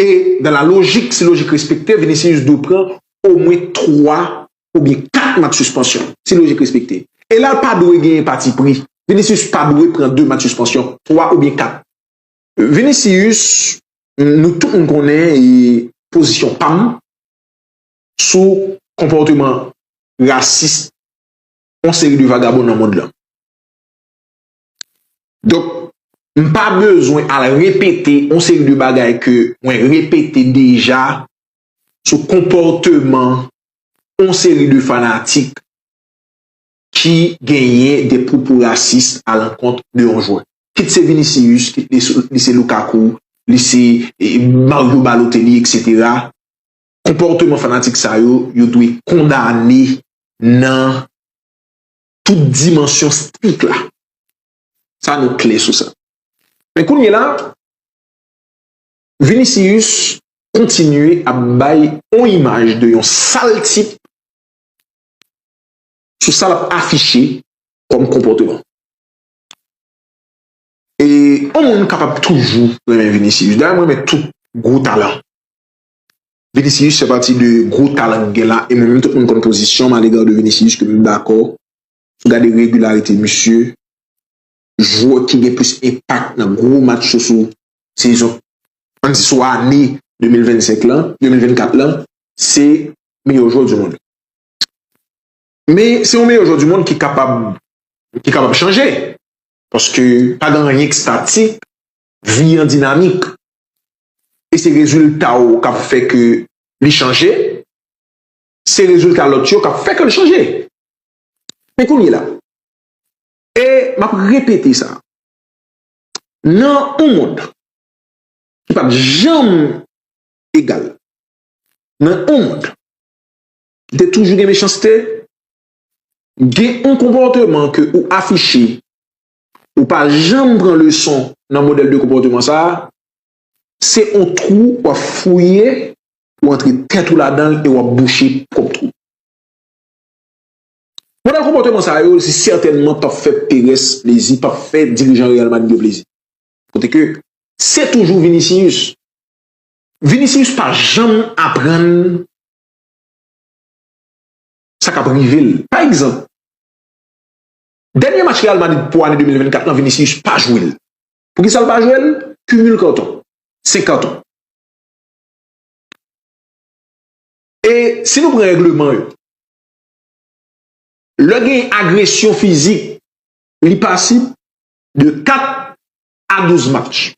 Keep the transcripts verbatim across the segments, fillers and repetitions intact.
E dans la logique, si lojik respekte, Vinicius dwe pran omwen twa oubyen kat match sispansyon, si lojik respekte. E la, l pa dwe genyen patipri. Vinicius pa dwe pran de match sispansyon, twa oubyen kat. Vinicius, nou tout moun konnen e pozisyon pa m sou konpòteman rasis yon seri de vagabon nan mond lan. Donk, m pa bezwen al repete yon seri de bagay ke mwen repete deja sou konpòteman yon seri de fanatik ki genyen de pwopo rasis alankont de yon jwè. Kit se Vinicius, kit li se, li se Lukaku, li se, eh, Mario Balotelli, et cetera. Konpòteman fanatik sa yo, yo dwe kondane nan tout dimansyon strik la. Sa nou klè sou sa. Men kounye la, Vinicius kontinye ap bay yon imaj de yon sal tip sou sa l ap afiche kòm konpòteman. E yon moun kapab toujou renmen Vinicius. Dayè, mwen renmen tout gwo talan. Vinicius fè pati de gwo talan k gen la, e mwen menm tout moun konn pozisyon m alega de Vinicius, ke m dakò. Si w gade regilarite misye, jwè ki gen plis enpak nan gwo match yo sou sezon, ann di sou ane de mil vennsenk lan, de mil vennkat lan, se meyè jwè du monde. Men se yon meyè jwè du monde ki kapab, ki kapab chanje. Paske pa gen anyen k statik, vi an dinamik. E se rezilta w k ap fè ke li chanje, se rezilta lòt yo k ap fè ke l chanje. Men kounye la, e m ap repete sa, nan yon mond ki pa t janm egal, nan yon mond ki te toujou gen mechanste, gen yon konpòteman ke ou afiche, ou pa janm pran leson nan modèl de konpòteman sa a, se yon twou w ap fouye, ou antre tèt ou ladan l e w ap bouche pwòp twou. Modèl konpòteman sa yo, se sètènman p ap fè Perez plezi, p ap fè dirijan Real Madrid yo plezi. Kote ke se toujou Vinicius. Vinicius pa janm aprann sa k ap rive l. Pa egzanp, dènye match Real Madrid pou ane de mil vennkat lan, Vinicius pa jwe l. Poukisa l pa jwe l? Cumul karton. Senk karton. E si nou pran règleman yo, lè gen agresyon fizik, li pasib de kat a douz match.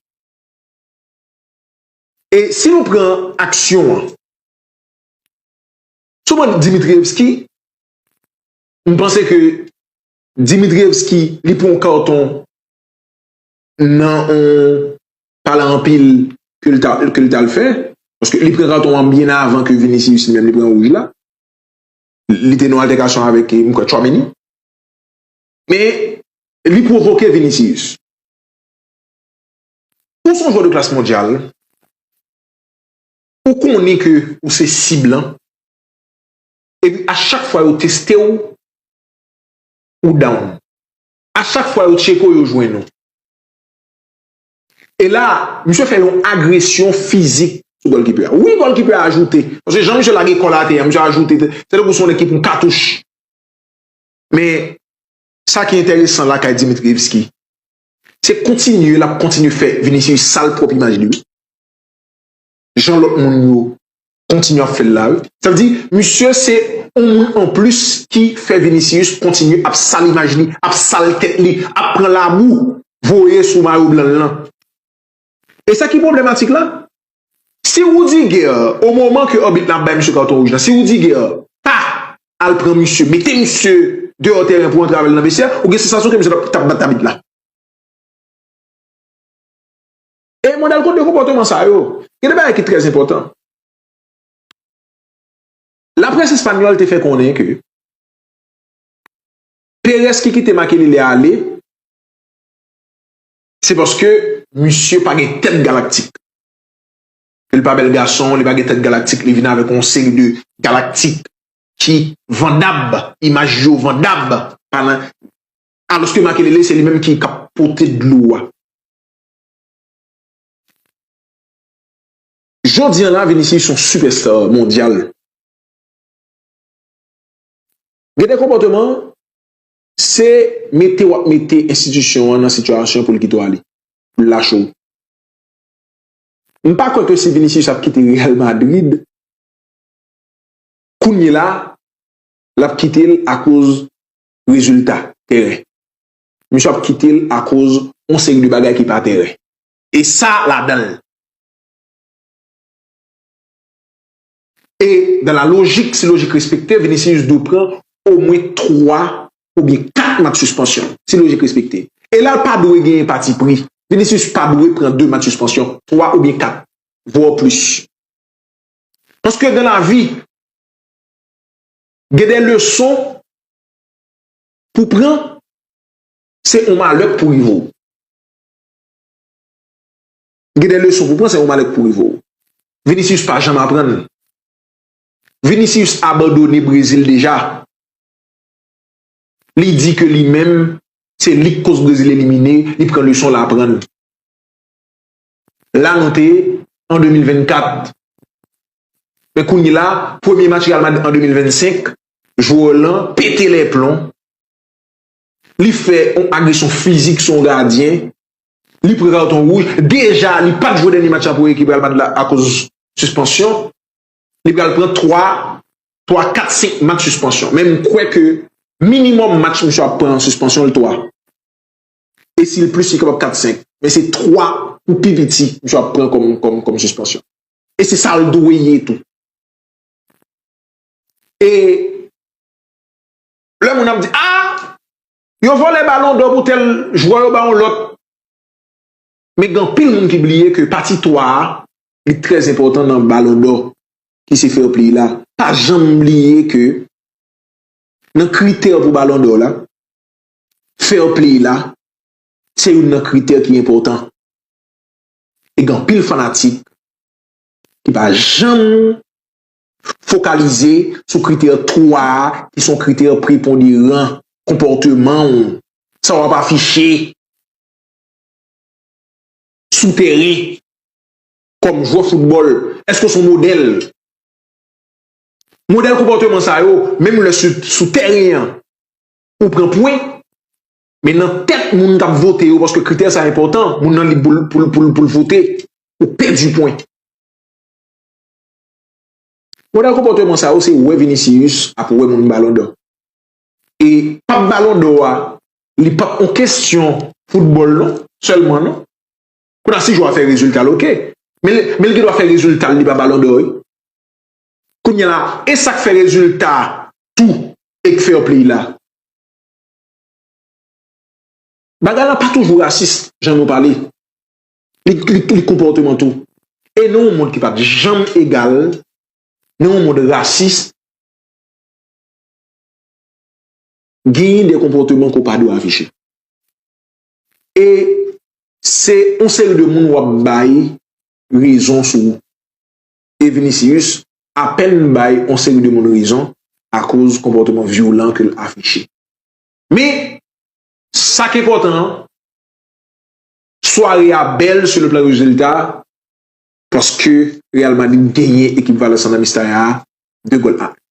E si nou pran aksyon an, sou mwen Dimitrievski, m panse ke Dimitrievski, li pran yon karton nan yon pale anpil ke l ta, ke l t al fè. Paske li pran karton an byen avan ke Vinicius li menm li pran wouj la. Li te nan altèkasyon avèk, eh, m kwè, Tchouaméni. Men, li pwovoke Vinicius. Ou se yon jwè de klas mondyal, ou konnen ke ou se sib lan, epi a chak fwa yo teste w, ou down. A chak fwa yo tcheke w, yo jwenn ou. E la, misye fè yon agresyon fizik sou goalkeeper a. Wi, goalkeeper a ajoute. Paske jan misye lage kò l atè a, misye ajoute. Se tankou se yon nèg ki pran katouch. Men, sa ki enteresan lakay Dimitrievski, se kontinye, l ap kontinye fè Vinicius sal pwòp imaj li, wi. Jan lòt moun yo kontinye ap fè l la, wi. Sa vle di, misye se yon moun anplis ki fè Vinicius kontinye ap sal imaj li, ap sal tèt li, ap pran labou, voye sou mayo blan l lan. E sa ki pwoblematik la? Si Rudiger, o moman ke abit la ap bay misye karton wouj la, si Rudiger pa al pran misye, mete misye deyò tèren pou antre avè l nan vestyè, ou gen sansasyon ke misye t ap, t ap bat abit la. E modèl kont de konpòteman sa yo, gen de bagay ki trè enpòtan. Laprès espanyòl te fè konnen ke Perez ki kite Makelele ale, se paske misye pa gen tèt galaktik. Li pa bèl gason, li pa gen tèt galaktik, li vin avèk yon seri de galaktik ki vandab, imaj yo vandab, pa nan, alòske Makelele se li menm ki k ap pote dlo a. Jodi a la, Vinicius se yon sipèsta mondyal. Gen de konpòteman, se mete w ap mete enstitisyon an nan sitiyasyon pou l kite w ale, pou l lache w. M pa kwè ke si Vinicius ap kite Real Madrid, kounye la, l ap kite l akoz rezilta teren. Misye ap kite l akoz yon seri de bagay ki pa teren. E sa ladan l. E dans la logique, si lojik respekte, Vinicius dwe pran omwen twa oubyen kat match sispansyon, si lojik respekte. E la, l pa dwe genyen pati pri. Vinicius pa dwe pran de match sispansyon, twa oubyen kat, voire plus. Paske dans la vie, gen de leson pou pran, se yon malè k pou rive w. Gen de leson pou pran, se yon malè k pou rive w. Vinicius pa janm aprann. Vinicius abandone Brezil deja. Li di ke li menm, se li k koz Brezil elimine, li pran leson l aprann. La nou te ye an de mil vennkat. Men kounye la, premye match Real Madrid an de mil vennsenk, jwè lan pete lè plon. Li fè yon agresyon fizik sou yon gadyen. Li pran katon wouj. Deja, li pa t jwe dènye match la pou ekip Real Madrid la akoz sispansyon. Li pral pran twa, twa, kat, senk match sispansyon. Men m kwè ke minimòm match misye ap pran sispansyon, l twa. E si l plis, li kapab kat, senk. Men se twa pou pi piti misye ap pran kòm, kòm, kòm sispansyon. E se sa l dwe ye tou. E lè moun ap di, ah, yo vòlè Balon dò pou tèl jwè, yo ba yon lòt. Men gen anpil moun ki bliye ke pati twa a, li trè enpòtan nan Balon dò, ki se fair play la. Pa janm bliye ke nan kritè pou Balon dò la, fair play la, se youn nan kritè ki enpòtan. E gen anpil fanatik ki pa janm fokalize sou kritè twa a, ki se yon kritè preponderan, konpòteman w, sa w ap afiche sou teren kòm jwè foutbòl. Èske w se yon modèl? Modèl konpòteman sa yo, menm lè sou, sou teren an, ou pran pwen, men nan tèt moun k ap vote yo, paske kritè sa enpòtan, moun nan lib pou l, pou l, pou l, pou l vote, ou pèdi pwen. Modèl konpòteman sa yo, se wè Vinicius ap wè moun Balon dò. E p ap Balon dò a, li p ap yon kesyon foutbòl non, sèlman non. Kounye a, si jwè a fè rezilta l, oke. Men, men li gen dwa fè rezilta l, li pa Balon dò, wi. Kounye a la, e sa k fè rezilta tou e k fair play la? Bagay la pa toujou rasis, jan nou pale. Li, li, li konpòteman tou. E nan yon mond ki pa t janm egal, nan yon mond rasis, genyen de konpòteman ke w pa dwe afiche. E se yon seri de moun w ap bay rezon sou ou. E Vinicius apèn bay yon seri de moun rezon akoz konpòteman vyolan ke l afiche. Men, sa k enpòtan an, sware a bèl sou le plan rezilta, paske Real Madrid genyen ekip Valence San Mestalla a de gòl a en.